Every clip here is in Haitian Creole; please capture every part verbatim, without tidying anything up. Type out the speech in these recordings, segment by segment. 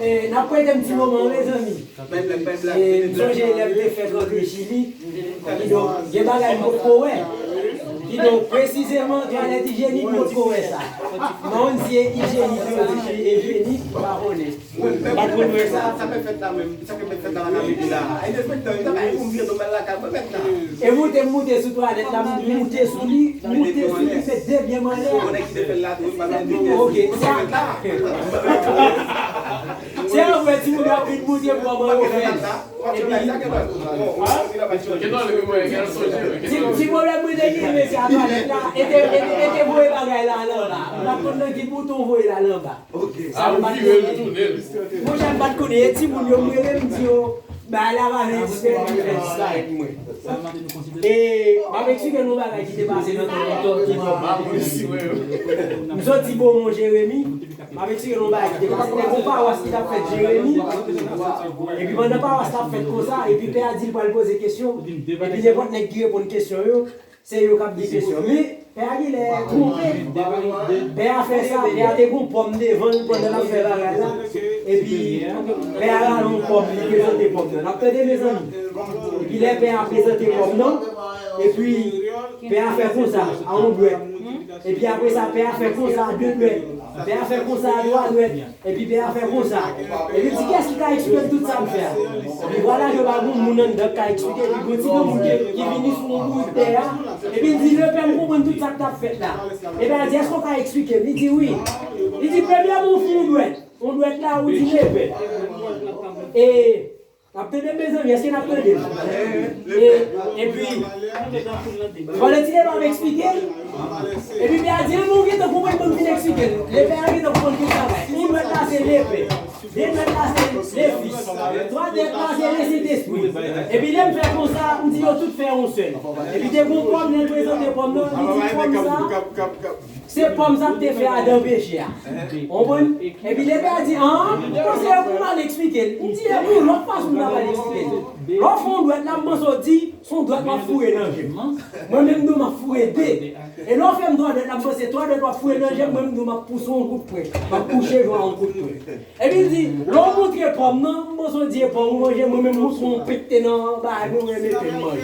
E, n ap prete m ti moman, mezanmi. E, m sonje lè m te fèk rantre Chili. Kidonk, gen bagay m potko wè. Kidonk, presizeman, twalèt ijyenik, m potko wè sa. Non, se ijyenik, yo di ijyenik, m pa konnen. M pa t konn wè sa. Sa fè fèt la menm. Sa fè fèt la, la, la. E moute, m moute sou twalèt la, m moute sou li, m moute sou li, m met de pye m anlè. Ok, sa. Se yon vrè timoun yo ap vin moute pou anba yo fè. Epi, ti, ti pwoblèm mwen te gen, mesye, a twalèt la, e te, e te, e te voye bagay la nan anba. M pa t konn nan ki bouton voye l al anba. Sa m pa t konnen. Monchè, m pa t konnen. E timoun yo, m rele, m di yo, bagay la pa vin ekspè, li fè dislike mwen. E m ap eksplike nou bagay ki te pase nan tan lontan ki fè m soti Bomon Jeremi. M ap eksplike nou bagay ki te pase. Te gon pawas ki t ap fèt Jeremi. Epi pandan pawas la ap fèt konsa, epi pè a di l pral poze kesyon. Epi nenpòt nèg ki reponn kesyon yo, se yo k ap gen kesyon. Men, pè a genlè twonpe. Pè a fè sa, pè a te gon pòm devan l pandan l ap fè bagay la. Epi, pè a rale yon pòm, li prezante pòm nan. N ap tande, mezanmi. Epi lè pè a prezante pòm nan, epi pè a fè konsa, a yon dwèt. Epi apre sa, pè a fè konsa, a de dwèt. Pè a fè konsa, a twa dwèt. Epi pè a fè konsa. Epi l di, "Kiyès ki ka eksplike m tout sa m fè a?" Epi vwala ke pa gon moun anndan k ka eksplike, epi gon ti granmoun ki, ki vini sou yon bourik tè a. Epi l di, "Lepè, m konprann tout sa k t ap fèt la." Epi l di, "Èske w ka eksplike m?" Li di, "Wi." Li di, "Premyèman, ou fè yon dwèt. Yon dwèt la, ou di lepè." E, n ap tande, mezanmi, èske n ap tande? E, epi, pandan ti lepè ap eksplike, epi pè a di, "An, nou gentan konprann, ban m fin eksplike l." Lepè a gentan konprann tout bagay. Yon dwèt la se lepè. De dwèt la se Lefis. Twa dwèt la se Lesentespri. Epi lè m fè konsa, m di yo tout fè yon sèl. Epi te gon pòm, lè l prezante pòm nan, li di pòm sa, se pòm sa k te fè Adan peche a. Ou konprann? Epi lepè a di, "An, m panse yo pou mal eksplike l." M di, "E pou yon lòt fason m ta pral eksplike l." Lè w fè yon dwèt la, m panse w di, se yon dwèt w ap foure nan je m. Mwen menm tou, m ap foure de. E lè w fè m twa dwèt la, m panse twa dwèt w ap foure nan je m, mwen menm tou, m ap pouse w yon kout pwen. M ap kouche jou a yon kout pwen. Epi l di, "Lè w montre pòm nan, m panse w di e pòm ou manje, mwen menm montre w yon pete nan bagay mwen, mwen mete m manje."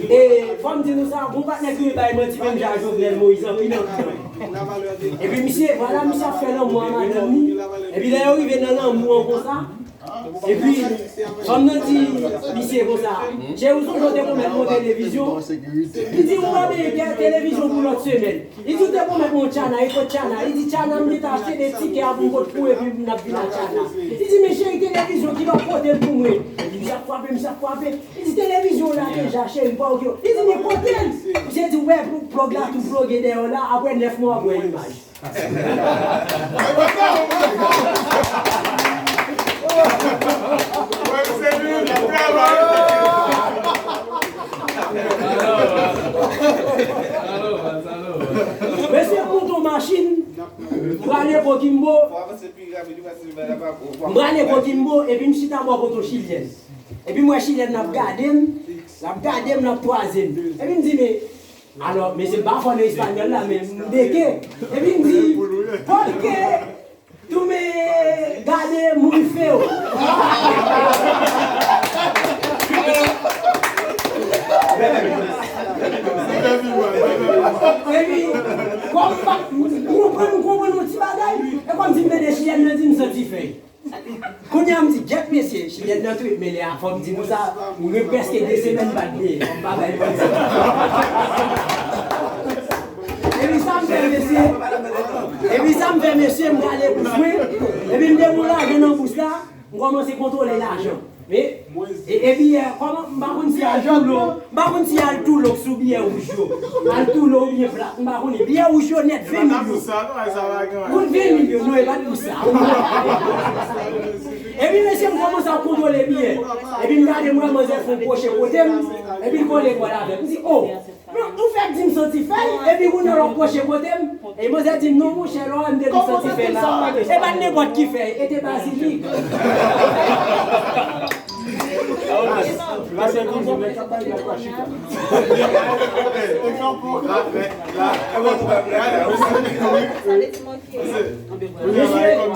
E fò m di nou sa, gon patnè ki vin bay manti menm jan ak Jovenel Moïse, anpil anpil. Epi misye, vwala, misye ap fè lanmou a madanm li. Epi lè yo rive nan lanmou an konsa, epi fanm nan di misye konsa, "Cheri, ou sonje w te pwomèt mwen televizyon?" Li di, "Ou pa bliye, televizyon pou lòt semèn." Li di, "Ou te pwomèt mwen yon tchana, e kot tchana?" Li di, "Tchana, m gentan achte de tikè a pou m pot pou epi n ap vin a tchana." Li di, "Men cheri, televizyon, kilè w pote l pou mwen?" Epi misye ap frape, misye ap frape. Li di, "Televizyon w la deja, cheri, m pa okipe w." Li di, "Men pote l." Misye di, "Ou wè, plòg la tou ploge dèyè w la, apre nèf mwa w ap wè imaj." Mesye, m monte yon machin, m prale Kokimbo, m prale Kokimbo, epi m chita bò kote yon chilyèn. Epi m wè chilyèn nan ap gade m, l ap gade m, l ap twaze m. Epi m di, "Men, alò, mesye, m pa fò nan espanyòl la, men m beke." Epi m di, "Por qué tú me gade muy feo?" Epi, kòm m pa, m konprann, m konprann yon ti bagay, e kòmsi m tande chilyèn nan di m santi fèy. Kounye a m di, "Gyèt mesye, chilyèn nan tou, men lè a fò m di nou sa, mwen gen prèske de semèn m pa t benyen, fò m pa bay manti." Epi sa m fè mesye, epi sa m fè mesye, m gade bous mwen, epi m te gon lajan nan bous la, m kòmanse kontwole lajan. Men, e, e biyè, kòman, m pa konn si al tou lo, m pa konn si al tou lo sou biyè wouj yo. Al tou lo oubyen plat, m pa konnen. Biyè wouj yo nèt, ven mil yo. Moun ven mil yo, non, e pa t pou sa. Epi mesye, m kòmanse ap kontwole biyè. Epi m gade, m wè manzè fè yon kwoche kote m. Epi l kole kò l avè m. M di, "O, men ou fèk di m santi fèy, epi kounye a w ap kwoche kote m?" E manzè di m, "Non, monchè, lè w wè m te di w santi fèy la, e pa t nenpòt ki fèy, e te bazilik." Mesye,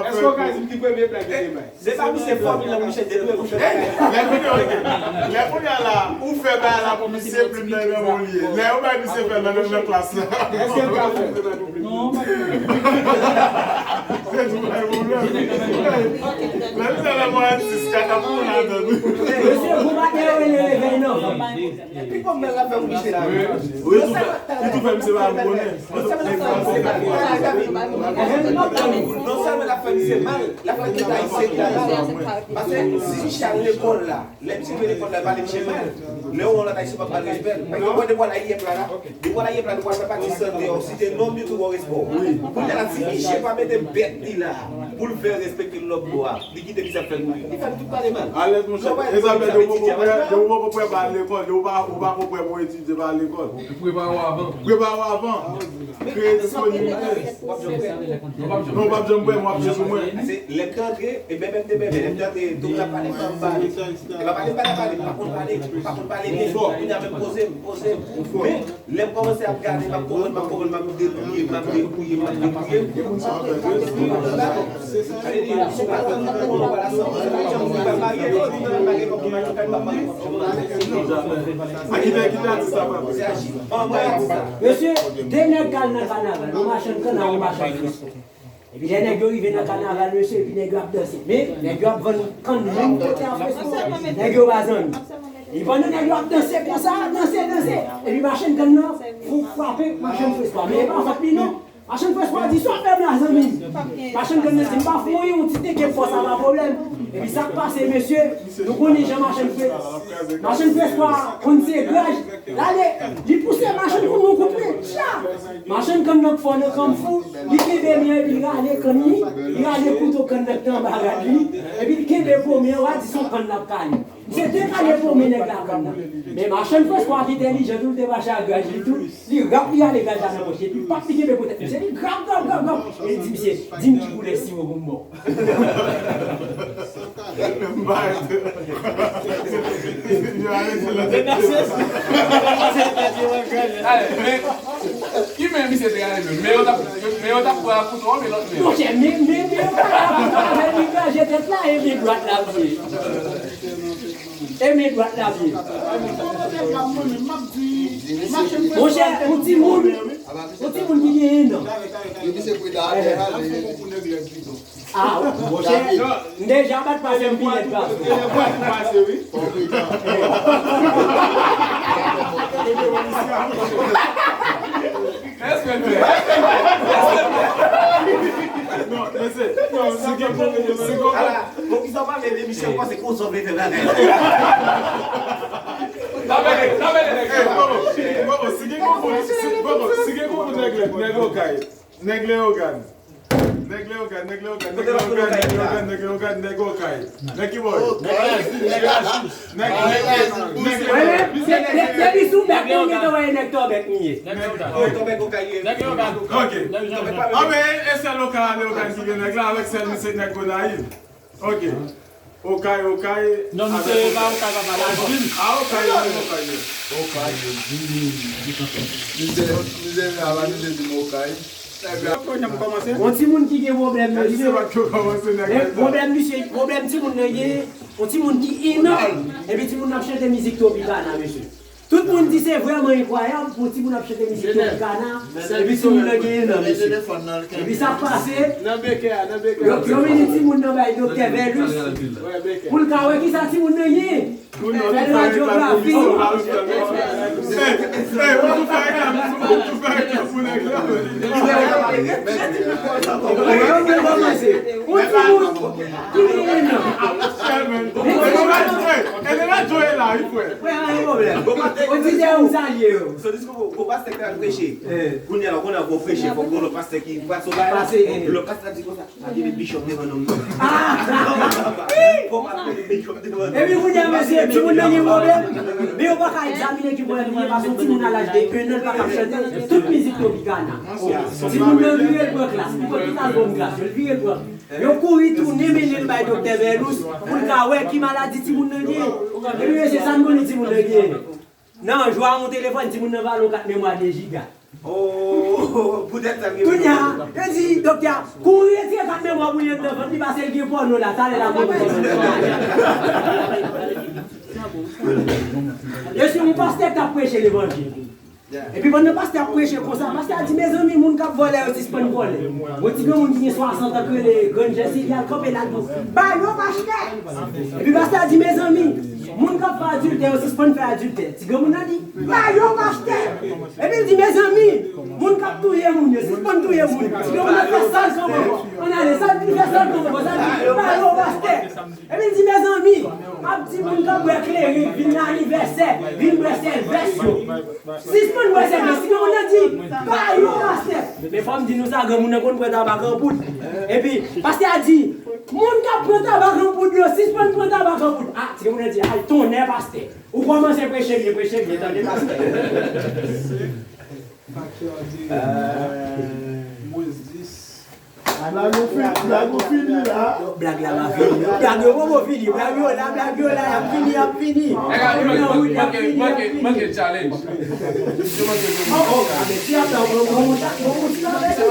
ap fè. Èske w ka di m ki premye blag ki te bay? Se pa misye fòmil la pou misye deplwe pou fè bagay. Lè kounye a, lè kounye a la, ou fè bagay la pou misye, plim nan nan men w li ye. Lè yo bay misye fè nan nan klas la. Èske l ka fè? Non, pa fè. Se tou bay pwoblèm. Lè misye nan mwayèn sis, kat ap pran ladan. Mesye, gwo bagay yo rele revèy nan. Epi kòman l ap fè pou misye la? Wi, tou fè, li tou fè misye pa konnen. Non sèlman l ap fè misye mal, l ap fè tout Ayisyen ki la mal. Paske si misye al lekòl la, lè misye rive lekòl la, pale misye mal. Lè yon lòt Ayisyen p ap ba l respè. Paske mwen depi w al IEP la, la, depi w al IEP la, nou pral fè pati sante, w site non m, yo tou ba w respè w. Kounye a la, si misye pa mete bèt li la, pou l fè respekte l lòt bò a, li kite misye ap fè l mouri. Li fè l tout pale mal. Alèz, monchè. Elizabeth, depi w poko prè, depi w poko prè pa al lekòl, depi w pa, ou pa ko prè pou etidye, pa al lekòl. Prepare w avan. Prepare w avan. Kreye disponibite. Non, w p ap janm prè, men w ap jwe sou mwen. Se lè m te antre, e bèbè m te bèbè, lè m te antre, tou m t ap pale, m pa pale. E pa pale, m pa t ap pale, m pa konn pale, m pa konn pale byen. Kounye a menm poze m, poze m. Men, lè m kòmanse ap gade, m ap konprann, m ap konprann, m ap depouye, m ap depouye, m ap depouye. Sa vle di, si w pa konn, ou pa la santi, ou pa marye, ou pa marye, ou pa marye, ou pa marye. A ki te, ki te atis la, papa? Se aji. Anmwey atis la. Mesye, de nèg k al nan kanaval, yon machann kanna, yon machann fres. Epi lè nèg yo rive nan kanaval, mesye, epi nèg yo ap danse. Men, nèg yo ap vann kann menm kote a Fresno. Nèg yo pa zanmi. E pandan nèg yo ap danse konsa, danse, danse. Epi machann kann nan, fou frape machann Fresno. Men e pa fòt li non. Machann Fresno di, "Sa w ap fè m la, zanmi m?" Machann kann nan di, "M pa fou, yon ti teke m fò sa pa pwoblèm." Epi sa k pase, mesye, nou konnen jan machann Fre-, machann Fresno konn se graj. L ale, li pouse machann kann nan yon kout men. Tcha! Machann kann nan k fò nan kanfou, li kenbe men epi li rale kann li, li rale kouto kann nan k te anba rad li, epi li kenbe gwo men an, w a di se yon kann l ap kale. Misye te kale gwo men nèg la kann nan. Men machann Fresno ki entèlijan tou, li te mache ak graj li tou, li rap, li rale graj la nan pòch li, epi pap li kenbe pou tèt misye, li grap, grap, grap, grap, e li di misye, "Di m ki koulè siwo pou m ba w." Ale, men, ki men misye te rale menm? Men yo t ap, men yo t ap pran kouto an, men lòt men. Monchè, men, men, men yo pa la pou avè li granje tèt la, e men dwat la vye. E men dwat la vye. Monchè, yon timoun, yon timoun ki gen en an. Epi se pou da atè ale. Ah, monchè, m deja bat pase m pi nèt pase. Non, mesye, non, si gen pou, si gen pou. Ala, poukisa w pa vle emisyon konsa, se konsa w vle fè bagay. Bobo, Bobo, si gen pou, si, Bobo, si gen pou nèg lè, nèg Okay. Nèg Leyogàn. Nèg Leyogàn, nèg Leyogàn, nèg Leyogàn, nèg Leyogàn, nèg Leyogàn, nèg Okay. Nèg ki bò yo? Nèg Lajil, nèg Lajil. Nèg, nèg, nèg, nèg. Depi sou bèk nou gentan wè nèg Tòbèk nou ye. Nèg Leyogàn. Ok. Anben, e sèl Okay a Leyogàn ki gen nèg la, avèk sèl misye nèg Gonayiv. Ok. Okay, Okay. Non, misye pa Okay, papa, Lajil. Ah, Okay, wi, Okay, wi. Okay, wi. Misye, misye, misye di m Okay. Yon timoun ki gen pwoblèm, mesye. Pwoblèm, misye, pwoblèm timoun nan gen, yon timoun ki en an, epi timoun nan ap chante mizik Tropicana, mesye. Tout moun di se vrèman enkwayab pou timoun ap chante mizik Tropicana, epi timoun nan gen en an, mesye. Epi sa k pase, yo, yo mennen timoun nan bay Doktè Velus, pou l ka wè kisa timoun nan ye. Fè radyografi. Ey, ey, ou tou fè reklame, ou tou fè reklame pou nèg la. Ou timoun ki gen en an. Ey, men, e de la Joe la, wi, frè. Frè, pa gen pwoblèm. Oditè yo, m salye yo. Gwo pastè k al preche. Kounye a la, ou konnen gwo preche, fòk gwo lòt pastè ki pase bay la. Lòt pastè a di konsa, "Pa mete bishop devan nonm nan." Fòk pa mete bishop devan nonm nan. Epi kounye a, mesye, timoun nan gen pwoblèm. Men yo pa ka egzamine ki pwoblèm li ye, paske yon timoun a laj de en an, li pa ka ap chante. Tout mizik Tropicana. Timoun nan vire l pran klas. Li pran tout albòm klas yo, li vire l pran. Yo kouri tounen mennen l bay Doktè Verlus pou l ka wè ki maladi timoun nan genyen. Epi mesye, sa n konnen timoun nan genyen? Nan jou a yon telefòn, timoun nan vale yon kat memwa de jiga. Oh, poutèt sa m gen. Kounye a, yo di doktè a, kouri retire kat memwa pou li anndan vant li, paske l gen pòno la, talè l ap montre. Yo se yon pastè k t ap preche levanjil. Epi pandan pastè ap preche konsa, pastè a di, mezanmi, moun k ap vòlè yo sispann vòlè. Yon ti granmoun ki gen swasant an k rele Grann Jèsi, li al kanpe la, l di, ba yo pastè. Epi pastè a di, mezanmi, moun k ap fè adiltè yo sispann fè adiltè. Ti granmoun nan di, ba yo pastè. Epi l di, mezanmi, moun k ap touye moun yo sispann touye moun. Ti granmoun nan fè sal kanpe. Ann ale, sa l di, fè sal kanpe, sa l di, ba yo pastè. Epi l di, mezanmi, ap di moun k ap bwè kleren vin nan anivèsè, vin bwè sèvès yo. Sispann bwè sèvès. Ti granmoun nan di, ba yo pastè. Men fò m di nou sa, granmoun nan konn bwè tabak an poud. Epi pastè a di, moun k ap pran tabak an poud yo, sispann pran tabak an poud. A, ti granmoun nan di, ay tonnè pastè. Ou kòmanse preche byen, preche byen, tande pastè. Faktè a di mwens dis. Blag ou fini, blag ou fini la. Blag la pa fini. Blag yo poko fini. Blag yo la, blag yo la, y ap fini, y ap fini. Manke, manke, manke challenge. Oh, oh, a, men ti ap la, bon, bon, bon, bon, bon, ti bagay, bon,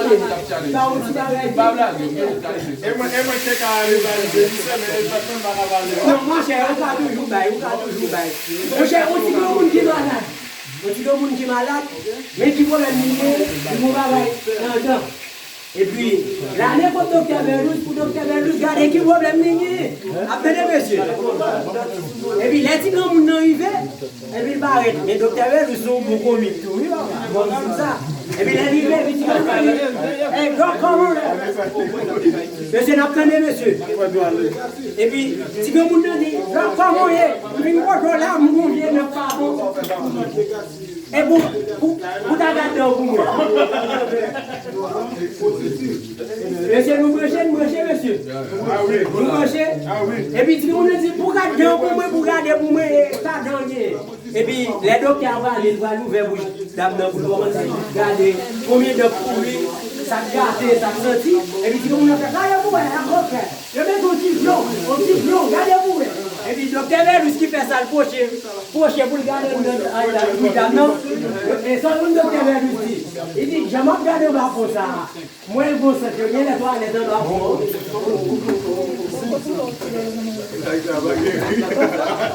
bon, ti bagay. Pa blage, manke challenge. E mwen, e mwen te ka ale ba l de sèmen, e pa menm pa ka pale. Non, monchè, ou ka toujou bay, ou ka toujou bay. Monchè, yon ti granmoun ki malad. Yon ti granmoun ki malad, men ki pwoblèm li gen, li gon bagay nan dan. Epi l ale kot Doktè Verlus pou Doktè Verlus gade ki pwoblèm li genyen. Ap tande mesye. Epi lè ti granmoun nan rive, epi l parèt. Men Doktè Verlus se yon bon komik tou, wi, papa. Bon, m di sa. Epi lè l rive, epi ti granmoun nan di, hey, Doc, kòman w ye? Mesye, n ap tande, mesye. Epi ti granmoun nan di, Doc, kòman w ye? M vin kote w la, m gon vye nan pa bon. E pou, pou, pou ta gad dan pou mwen. Mesye, nou branche, nou branche, mesye. Nou branche. Epi ti moun nan di, pou gad dan pou mwen, pou gade pou mwen, e, sa dan ye. Epi lè doktè a prale, li pral ouvè bouch dam nan pou l kòmanse gade konbyen dan k pouri, sa k gate, sa k santi. Epi ti moun nan fè, gade pou wè, akontrè. Yo mete yon ti vyon, yon ti vyon, gade pou wè. Epi doktè Verlus ki fè sa, l pwoche, pwoche pou l gade anndan, anndan bouch dam nan. E sa moun doktè Verlus di? Li di, jan m ap gade anba pon sa a, m wè l gon sant, yo genlè twalèt anba pon an.